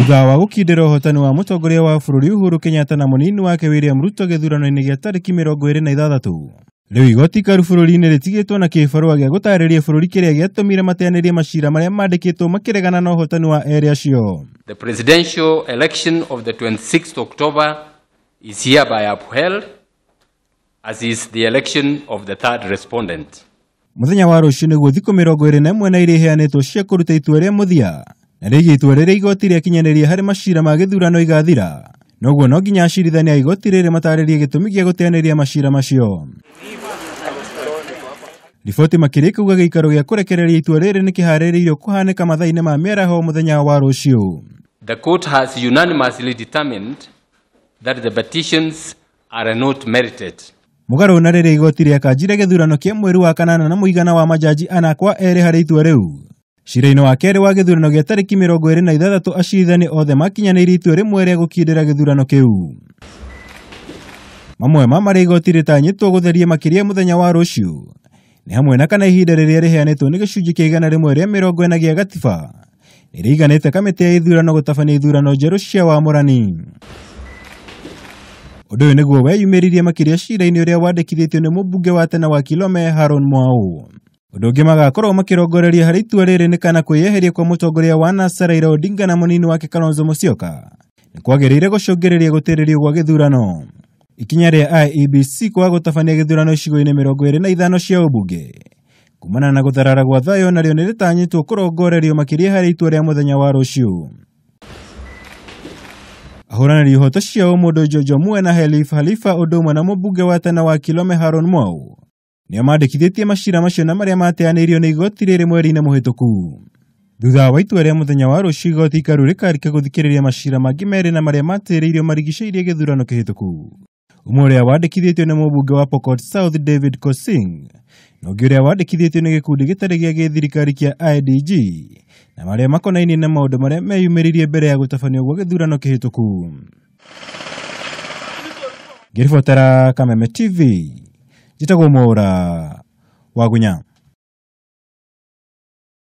Thutha wa gũkindĩra ũhotani wa mũtongoria wa bũrũri Uhuru Kenyatta na mũnini wake William Ruto gĩthurano-inĩ gĩa tarĩki 26, rĩu igoti ikaru bũrũri-inĩ rĩtigĩtwo na kĩbarũa gĩa gũtarĩria bũrũri kĩrĩa gĩatũmire mateanĩrie macira marĩa mandĩkĩtwo makĩregana na ũhotani wa erĩ acio. The presidential election of the 26th October is hereby upheld, as is the election of the third respondent. Mũthenya wa rũciũ nĩguo thikũ 21 na iria iheanĩtwo cia kũruta itua rĩa mũthia, na rĩgiĩ itua rĩrĩa igoti rĩakinyanĩria harĩ macira ma gĩthurano igathira. Noguo no nginya acirithania a igoti rĩrĩ matarĩrie gĩtũmi gĩa gũteanĩria macira macio. Riboti makĩria ĩkauga gĩikaro gĩa kũrekereria itua rĩrĩ nĩ kĩharĩrĩirio kũhanĩka mathaa-inĩ ma mĩaraho mũthenya wa rũciũ. The court has unanimously determined that the petitions are not merited. Mũgarũ na rĩrĩa igoti rĩakanjire gĩthurano kĩa mweri wa kanana na mũigana wa majaji 4-2 harĩ itua rĩu. Cira-inĩ wa kerĩ wa gĩthurano gĩa tarĩki 26, acirithania othe makinyanĩirie itua rĩmwe rĩa gũkindĩra gĩthurano kĩu. Mamwe ma marĩa igoti rĩtanyĩtwo gũtheria makĩria mũthenya wa rũciũ nĩ hamwe na kana ihinda rĩrĩa rĩheanĩtwo nĩ gĩcunjĩ kĩa 140 gĩa gatiba nĩ rĩiganĩte kamĩtĩ ya ithurano gũtabania ithurano njerũ cia wamũrani. Ũndũ ũyũ nĩguo weyumĩririe makĩria cira-inĩ ũrĩa wandĩkithĩtio nĩ mũmbunge wa tene wa Kilome Haron Mwau. Ũndũ ũngĩ magakorwo makĩrongoreria harĩ itua rĩrĩ nĩ kana kwĩyeheria kwa mũtongoria wa NASA Raila Odinga na mũnini wake Kalonzo Musyoka nĩ kwagĩrĩire gũcũngĩrĩria gũtĩrĩrio gwa gĩthurano. Ikinya rĩa IEBC kwaga gũtabania gĩthurano icigo-inĩ 25 cia ũmbunge kumana na gũtharara gwa thayũ narĩo nĩ rĩtanyĩtwo kũrongorerio makĩria harĩ itua rĩa mũthenya wa rũciũ. Ahũranĩri ihoto cia ũmũndũ Jojo Mue na Helif Halifa ũndũ ũmwe na mũmbunge wa tene wa Kilome Haron Mwau nĩo mandĩkithĩtie macira macio na marĩa mateanĩirio nĩ igoti rĩrĩ mweri-inĩ mũhĩtũku. Thutha wa itua rĩa mũthenya wa rũciũ, igoti ikaru rĩkarĩkia gũthikĩrĩria macira mangĩ merĩ na marĩa matĩrĩirio marigicĩirie gĩthurano kĩhĩtũku. Ũmwe ũrĩa wandĩkithĩtio nĩ mũmbunge wa Pokot South David Kosing na ũngĩ ũrĩa wandĩkithĩtio nĩ gĩkundi gĩtarĩ gĩa gĩthirikari kĩa IDG na marĩa makonainie na maũndũ marĩa meyumĩririe mbere ya gũtabanio gwa gĩthurano kĩhĩtũku. Ngĩribotera Kameme TV, njĩtagwo Mwaũra wa Gunya.